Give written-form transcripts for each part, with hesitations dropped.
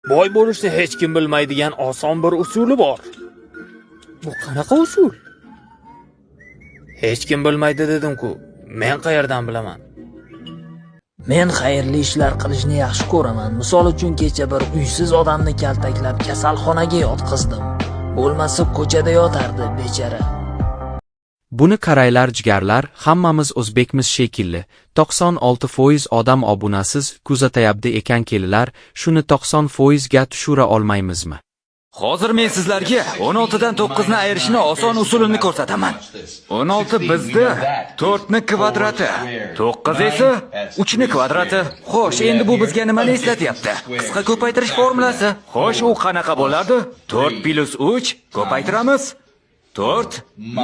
Boy bo'lishni hech kim bilmaydigan oson bir usuli bor. Bu qanaqa usul? Hech kim bilmaydi dedim-ku. Men qayerdan bilaman? Men xayrli ishlar qilishni yaxshi ko'raman. Misol uchun kecha bir uysiz odamni kaltaklab kasalxonaga yotqizdim. Bo'lmasa ko'chada yotardi bechara. Buni qaranglar jigarlar, hammamiz o'zbekmiz shekilli. 96% odam obunasiz kuzatayapti ekan kelilar, shuni 90% ga tushira olmaymizmi? Hozir men sizlarga 16 dan 9 ni ayirishni oson usulini ko'rsataman. 16 bizda 4 ni kvadrati, 9 esa 3 ni kvadrati. Xo'sh, endi bu bizga nimani eslatyapti? Qisqa ko'paytirish formulasi. Xo'sh, u qanaqa bo'lardi? 4 plus 3 ko'paytiramiz. 4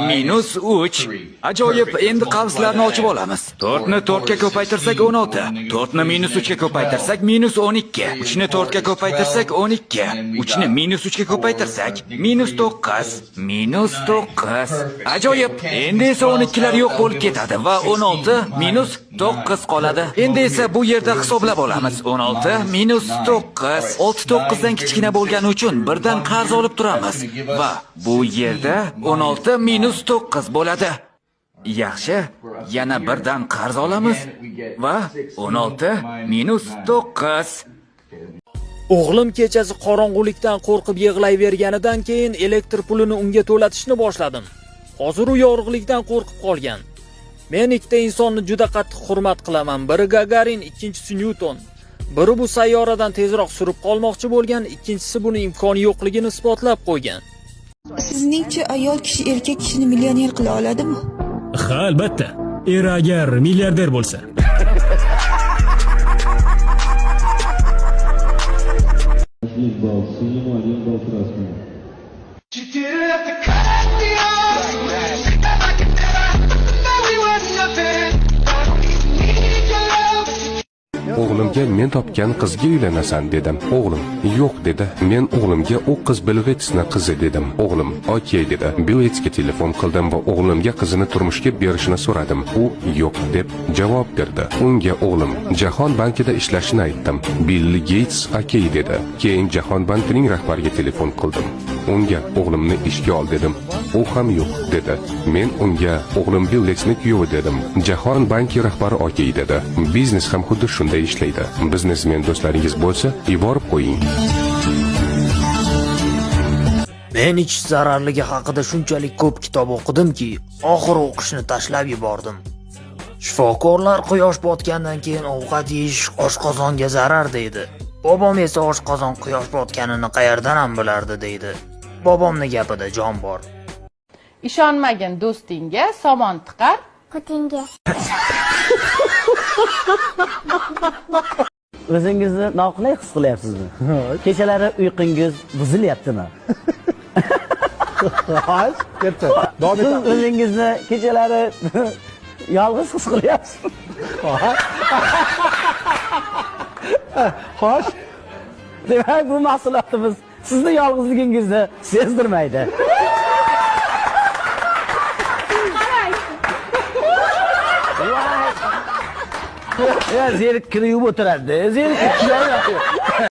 minus 3. Ajoyib, endi qavslarni ochib olamiz. 4 ni 4 ga ko'paytirsak 16, 4 ni minus 3 ga ko'paytirsak minus 12, 3 ni 4 ga ko'paytirsak 12, 3 ni minus 3 ga ko'paytirsak minus 9, minus 9. Ajoyib, endi esa 12lar yo'q bo'lib ketadi va 16 minus 9 qoladi. Endi esa bu yerda hisoblab olamiz. 16 minus 9, 6 9 dan kichkina bo'lgani uchun birdan qarz olib turamiz va bu yerda 16 minus 9 bo'ladi. Yaxshi, yana birdan qarz olamiz va 16 minus 9. O'g'lim kechasi qorong'ulikdan qo'rqib yig'layverganidan keyin elektr pulini unga to'latishni boshladim. Hozir u yorug'likdan qo'rqib qolgan. Men ikkita insonni juda qattiq hurmat qilaman. Biri Gagarin, ikkinchisi Nyuton. Biri bu sayyoradan tezroq surib qolmoqchi bo'lgan, ikkinchisi buni imkoni yo'qligini isbotlab qo'ygan. Sizningcha ayol kishi erkak kishini millioner qila oladimi? Ha, albatta. Eri agar milliarder bo'lsa. Балл синему, 1 балл красному. O'g'limga men topgan qizga uylanasan dedim. O'g'lim yo'q dedi. Men o'g'limga u qiz Bill Gatesni qizi dedim. O'g'lim okey dedi. Bill Gatesga telefon qildim va o'g'limga qizini turmushga berishini so'radim. U yo'q deb javob berdi. Unga o'g'lim Jahon bankida ishlashini aytdim. Bill Gates okey dedi. Keyin Jahon bankining rahbariga telefon qildim. Unga o'g'limni ishga ol dedim. U ham yo'q dedi. Men unga o'g'lim Bill Gatesni kuyovi dedim. Jahon banki rahbari okey dedi. Biznes ham xuddi shunday ishlaydi. Biznesmen do'stlaringiz bo'lsa, yuborib qo'ying. Men ichish zararligi haqida shunchalik ko'p kitob o'qidimki, oxiri o'qishni tashlab yubordim. Shifokorlar quyosh botgandan keyin ovqat yeyish oshqozonga zarar deydi. Bobom esa oshqozon quyosh botganini qayerdan ham bilardi deydi. Bobomning gapida jon bor. Ishonmagin do'stingga, somon tiqar Putinga. O'zingizni noqulay his qilyapsizmi? Kechalari uyqungiz buzilyaptimi? Xo'sh, ketdi. Davom Siz etamiz. o'zingizni kechalari yolg'iz his qilyapsizmi? Xo'sh. Demak, bu mahsulotimiz sizni yolg'izligingizni sezdirmaydi. Ya zerikib yuvib o'tiradi. Zerikib.